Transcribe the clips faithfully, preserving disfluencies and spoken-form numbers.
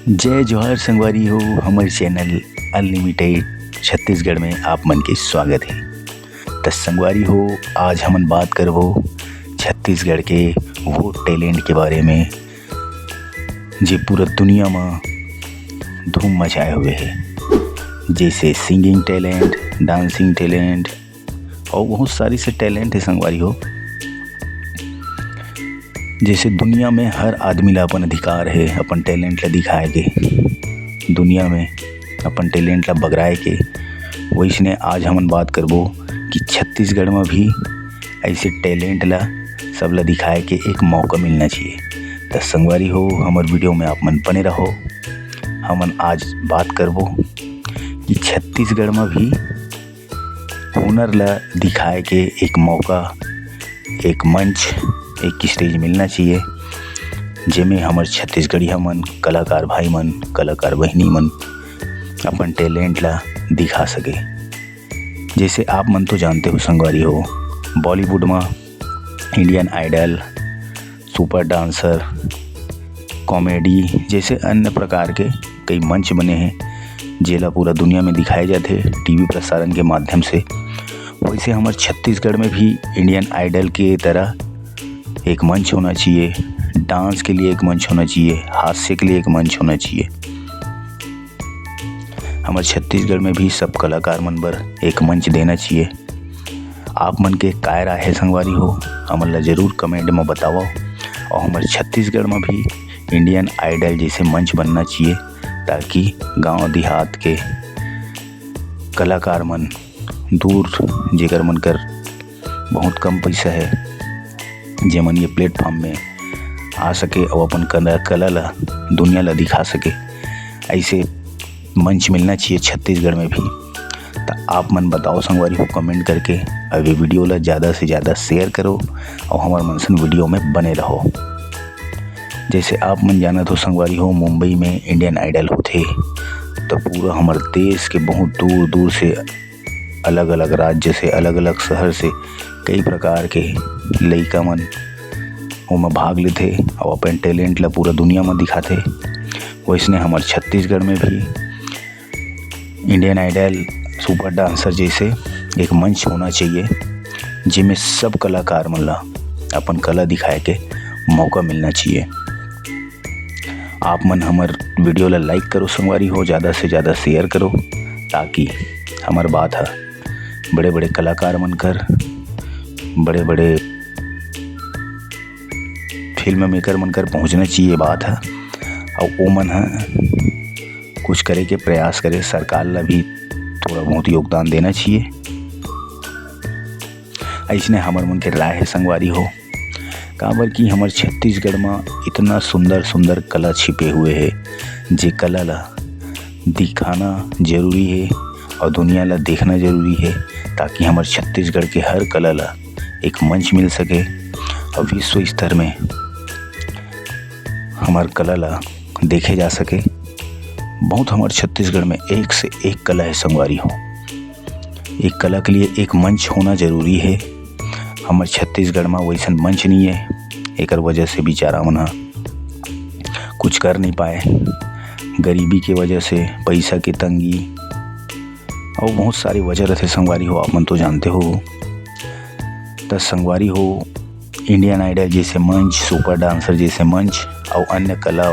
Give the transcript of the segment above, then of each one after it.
जय जोहार संगवारी हो, हमर चैनल अनलिमिटेड छत्तीसगढ़ में आप मन के स्वागत है। त संगवारी हो, आज हमन बात करबो छत्तीसगढ़ के वो टैलेंट के बारे में, जे पूरा दुनिया म धूम मचाए हुए है, जैसे सिंगिंग टैलेंट, डांसिंग टैलेंट और बहुत सारी से टैलेंट है संगवारी हो। जैसे दुनिया में हर आदमी ला अपन अधिकार है अपन टैलेंट ला दिखाए के, दुनिया में अपन टैलेंट ला बगराए के, वैसने आज हमन बात करबो कि छत्तीसगढ़ में भी ऐसे टैलेंट ला सब ला दिखाए के एक मौका मिलना चाहिए। त संगवारी हो, हमर वीडियो में आप मन बने रहो। हमन आज बात करबो कि छत्तीसगढ़ में भी हुनर ला दिखाए के एक मौका, एक मंच, एक स्टेज मिलना चाहिए, जेमे हमर छत्तीसगढ़िया मन, कलाकार भाई मन, कलाकार बहिनी मन अपन टैलेंट ला दिखा सके। जैसे आप मन तो जानते हो संगवारी हो, बॉलीवुड में Indian Idol, super dancer, comedy जैसे अन्य प्रकार के कई मंच बने हैं, जेला पूरा दुनिया में दिखाए जाथे टीवी प्रसारण के माध्यम से। वैसे हमर छत्तीसगढ़ में भी इंडियन आइडल के तरह एक मंच होना चाहिए, डांस के लिए एक मंच होना चाहिए, हास्य के लिए एक मंच होना चाहिए। हमर छत्तीसगढ़ में भी सब कलाकार मन बर एक मंच देना चाहिए। आप मन के काय राय है संगवारी हो, हमन ला जरूर कमेंट में बतावव। और हमर छत्तीसगढ़ में भी इंडियन आइडल जैसे मंच बनना चाहिए, ताकि गांव देहात के कलाकार मन दूर, जेकर मन कर बहुत कम पैसा है, जेमन ये प्लेटफॉर्म में आ सके और अपन कला, कला ला दुनिया ला दिखा सके, ऐसे मंच मिलना चाहिए छत्तीसगढ़ में भी। त आप मन बताओ संगवारी हो कमेंट करके, और ये वीडियो ला ज़्यादा से ज़्यादा शेयर करो और हमर मन सन वीडियो में बने रहो। जैसे आप मन जानत हो संगवारी हो, मुंबई में इंडियन आइडल होथे, तो पूरा हमर देश के बहुत दूर दूर से अलग-अलग राज्य से, अलग-अलग शहर से कई प्रकार के लइका मन ओमा भाग लेथे अउ अपन टैलेंट ला पूरा दुनिया म दिखाथे। वइसने हमर छत्तीसगढ़ में भी इंडियन आइडल, सुपर डांसर जैसे एक मंच होना चाहिए, जेमे सब कलाकार मन ला अपन कला दिखाए के मौका मिलना चाहिए। आप मन हमर वीडियो ला लाइक करो संगवारी हो, ज़्यादा से ज़्यादा शेयर करो, ताकि हमर बात ह बड़े-बड़े कलाकार मन कर, बड़े-बड़े फिल्म मेकर मन कर पहुँचना चाहिए बात ह, अउ ओमन ह कुछ करे के प्रयास करे, सरकार ला भी थोड़ा बहुत योगदान देना चाहिए। अइसने हमर मन के राय है संगवारी हो, काबर कि हमर छत्तीसगढ़ म इतना सुंदर सुंदर कला छिपे हुए है, जे कला ला दिखाना जरूरी है और दुनिया ला देखना जरूरी है, ताकि हमर छत्तीसगढ़ के हर कला ला एक मंच मिल सके और विश्व स्तर में हमर कला ला देखे जा सके। बहुत हमर छत्तीसगढ़ में एक से एक कला है संगवारी हो। एक कला के लिए एक मंच होना जरूरी है। हमर छत्तीसगढ़ में वैसन मंच नहीं है, एकर वजह से बेचारा मन ह कुछ कर नहीं पाए। गरीबी के वजह से, पैसा के तंगी और बहुत सारी वजह रहते संगवारी हो, आप मन तो जानते हो। त संगवारी हो, इंडियन आइडल जैसे मंच, सुपर डांसर जैसे मंच और अन्य कला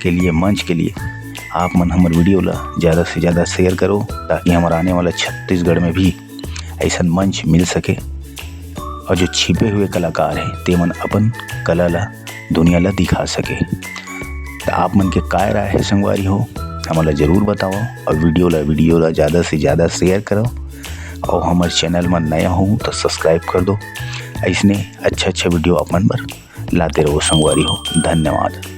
के लिए मंच के लिए आप मन हमर वीडियो ला ज़्यादा से ज़्यादा शेयर करो, ताकि हमर आने वाला छत्तीसगढ़ में भी ऐसन मंच मिल सके और जो छिपे हुए कलाकार हैं, ते मन अपन कला ला दुनिया ला दिखा सके। त आप मन के काय राय है संगवारी हो, हमन ला जरूर बताओ और वीडियो ला, वीडियो ला ज़्यादा से ज़्यादा शेयर करो और हमर चैनल में नया हो तो सब्सक्राइब कर दो। ऐसने अच्छा अच्छा वीडियो आप मन बर लाते रहो संगवारी हो। धन्यवाद।